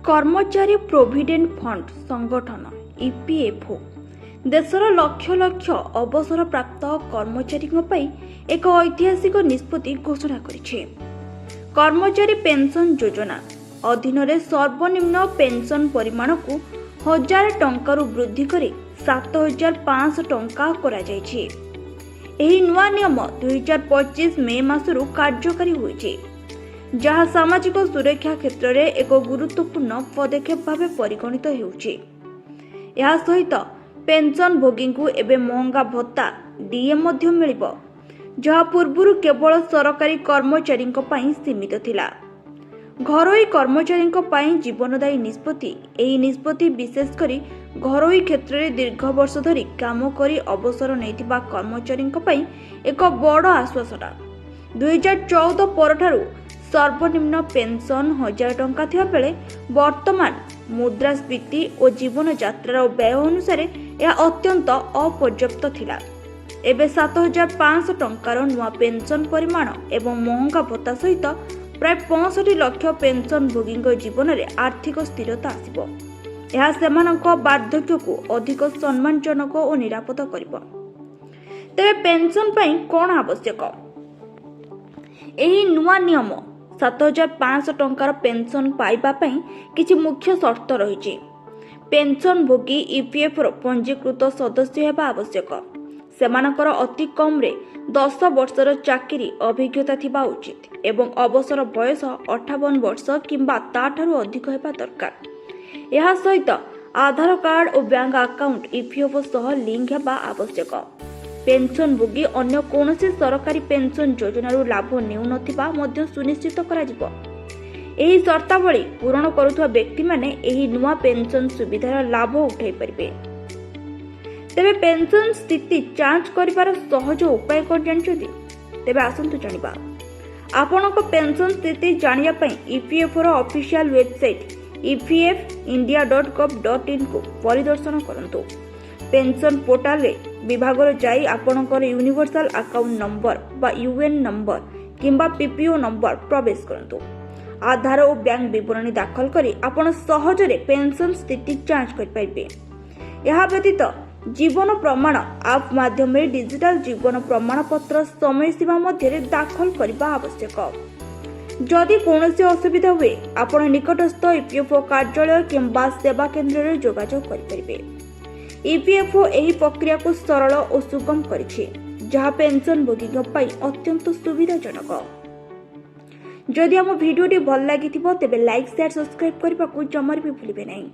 କର୍ମଚାରୀ provident fund ସଂଗଠନ, EPFO, ଦେଶର ଲକ୍ଷ ଲକ୍ଷ ଅବସରପ୍ରାପ୍ତ କର୍ମଚାରୀଙ୍କ ପାଇଁ ଏକ ଐତିହାସିକ ନିଷ୍ପତ୍ତି ଘୋଷଣା କରିଛି। କର୍ମଚାରୀ ପେନ୍ସନ୍ ଯୋଜନା ଅଧୀନରେ ସର୍ବନିମ୍ନ ପେନ୍ସନ୍ ପରିମାଣକୁ 1000 ଟଙ୍କାରୁ ବୃଦ୍ଧି କରି 7500 ଟଙ୍କା କରାଯାଇଛି। ଏହି ନୂଆ ନିୟମ 2025 ମେ ମାସରୁ କାର୍ଯ୍ୟକାରୀ ହୋଇଛି, ଯାହା ସାମାଜିକ ସୁରକ୍ଷା କ୍ଷେତ୍ରରେ ଏକ ଗୁରୁତ୍ୱପୂର୍ଣ୍ଣ ପଦକ୍ଷେପ ଭାବେ ପରିଗଣିତ ହେଉଛି। ଏହା ସହିତ ପେନ୍ସନଭୋଗୀଙ୍କୁ ଏବେ ମହଙ୍ଗା ଭତ୍ତା, ଡିଏ ମଧ୍ୟ ମିଳିବ, ଯାହା ପୂର୍ବରୁ କେବଳ ସରକାରୀ କର୍ମଚାରୀଙ୍କ ପାଇଁ ସୀମିତ ଥିଲା। ଘରୋଇ କର୍ମଚାରୀଙ୍କ ପାଇଁ ଜୀବନଦାୟୀ ନିଷ୍ପତ୍ତି। ଏହି ନିଷ୍ପତ୍ତି ବିଶେଷ କରି ଘରୋଇ କ୍ଷେତ୍ରରେ ଦୀର୍ଘ ବର୍ଷ ଧରି କାମ କରି ଅବସର ନେଇଥିବା କର୍ମଚାରୀଙ୍କ ପାଇଁ ଏକ ବଡ଼ ଆଶ୍ୱାସନା। 2014 ପରଠାରୁ ସର୍ବନିମ୍ନ ପେନ୍ସନ୍ 1000 ଟଙ୍କା ଥିବା ବେଳେ ବର୍ତ୍ତମାନ ମୁଦ୍ରାସ୍ଫୀତି ଓ ଜୀବନଯାତ୍ରାର ବ୍ୟୟ ଅନୁସାରେ ଏହା ଅତ୍ୟନ୍ତ ଅପର୍ଯ୍ୟାପ୍ତ ଥିଲା। ଏବେ 7500 ଟଙ୍କାର ନୂଆ ପେନ୍ସନ୍ ପରିମାଣ ଏବଂ ମହଙ୍ଗା ଭତ୍ତା ସହିତ ପ୍ରାୟ 65 ଲକ୍ଷ ପେନ୍ସନଭୋଗୀଙ୍କ ଜୀବନରେ ଆର୍ଥିକ ସ୍ଥିରତା ଆସିବ। ଏହା ସେମାନଙ୍କ ବାର୍ଦ୍ଧକ୍ୟକୁ ଅଧିକ ସମ୍ମାନଜନକ ଓ ନିରାପଦ କରିବ। ତେବେ ପେନ୍ସନ୍ ପାଇଁ କ'ଣ ଆବଶ୍ୟକ? ଏହି ନୂଆ ନିୟମ 7500 ଟଙ୍କାର ପେନ୍ସନ୍ ପାଇବା ପାଇଁ କିଛି ମୁଖ୍ୟ ସର୍ତ୍ତ ରହିଛି। ପେନ୍ସନଭୋଗୀ ଇପିଏଫ୍ର ପଞ୍ଜୀକୃତ ସଦସ୍ୟ ହେବା ଆବଶ୍ୟକ। ସେମାନଙ୍କର ଅତି କମ୍ରେ 10 ବର୍ଷର ଚାକିରି ଅଭିଜ୍ଞତା ଥିବା ଉଚିତ ଏବଂ ଅବସର ବୟସ 58 ବର୍ଷ କିମ୍ବା ତାଠାରୁ ଅଧିକ ହେବା ଦରକାର। ଏହା ସହିତ ଆଧାର କାର୍ଡ ଓ ବ୍ୟାଙ୍କ ଆକାଉଣ୍ଟ ଇପିଏଫ୍ ସହ ଲିଙ୍କ ହେବା ଆବଶ୍ୟକ। ପେନ୍ସନଭୋଗୀ ଅନ୍ୟ କୌଣସି ସରକାରୀ ପେନ୍ସନ୍ ଯୋଜନାରୁ ଲାଭ ନେଉନଥିବା ମଧ୍ୟ ସୁନିଶ୍ଚିତ କରାଯିବ। ଏହି ସର୍ତ୍ତାବଳୀ ପୂରଣ କରୁଥିବା ବ୍ୟକ୍ତିମାନେ ଏହି ନୂଆ ପେନ୍ସନ୍ ସୁବିଧାର ଲାଭ ଉଠାଇ ପାରିବେ। ତେବେ ପେନ୍ସନ୍ ସ୍ଥିତି ଯାଞ୍ଚ କରିବାର ସହଜ ଉପାୟ କ'ଣ ଜାଣିଛନ୍ତି? ତେବେ ଆସନ୍ତୁ ଜାଣିବା। ଆପଣଙ୍କ ପେନ୍ସନ୍ ସ୍ଥିତି ଜାଣିବା ପାଇଁ ଇପିଏଫ୍ଓର ଅଫିସିଆଲ ୱେବସାଇଟ୍ epfindia.gov.inକୁ ପରିଦର୍ଶନ କରନ୍ତୁ। ପେନ୍ସନ୍ ପୋର୍ଟାଲରେ ବିଭାଗରେ ଯାଇ ଆପଣଙ୍କର ୟୁନିଭର୍ସାଲ ଆକାଉଣ୍ଟ ନମ୍ବର ବା ୟୁଏଏନ୍ ନମ୍ବର କିମ୍ବା ପିପିଓ ନମ୍ବର ପ୍ରବେଶ କରନ୍ତୁ। ଆଧାର ଓ ବ୍ୟାଙ୍କ ବିବରଣୀ ଦାଖଲ କରି ଆପଣ ସହଜରେ ପେନ୍ସନ୍ ସ୍ଥିତି ଯାଞ୍ଚ କରିପାରିବେ। ଏହା ବ୍ୟତୀତ ଜୀବନ ପ୍ରମାଣ ଆପ୍ ମାଧ୍ୟମରେ ଡିଜିଟାଲ ଜୀବନ ପ୍ରମାଣପତ୍ର ସମୟସୀମା ମଧ୍ୟରେ ଦାଖଲ କରିବା ଆବଶ୍ୟକ। ଯଦି କୌଣସି ଅସୁବିଧା ହୁଏ, ଆପଣ ନିକଟସ୍ଥ ଇପିଏଫ୍ଓ କାର୍ଯ୍ୟାଳୟ କିମ୍ବା ସେବା କେନ୍ଦ୍ରରେ ଯୋଗାଯୋଗ କରିପାରିବେ। ଇପିଏଫ୍ଓ ଏହି ପ୍ରକ୍ରିୟାକୁ ସରଳ ଓ ସୁଗମ କରିଛି, ଯାହା ପେନ୍ସନଭୋଗୀଙ୍କ ପାଇଁ ଅତ୍ୟନ୍ତ ସୁବିଧାଜନକ। ଯଦି ଆମ ଭିଡ଼ିଓଟି ଭଲ ଲାଗିଥିବ, ତେବେ ଲାଇକ୍, ସେୟାର, ସବସ୍କ୍ରାଇବ୍ କରିବାକୁ ଜମାରୁ ବି ଭୁଲିବେ ନାହିଁ।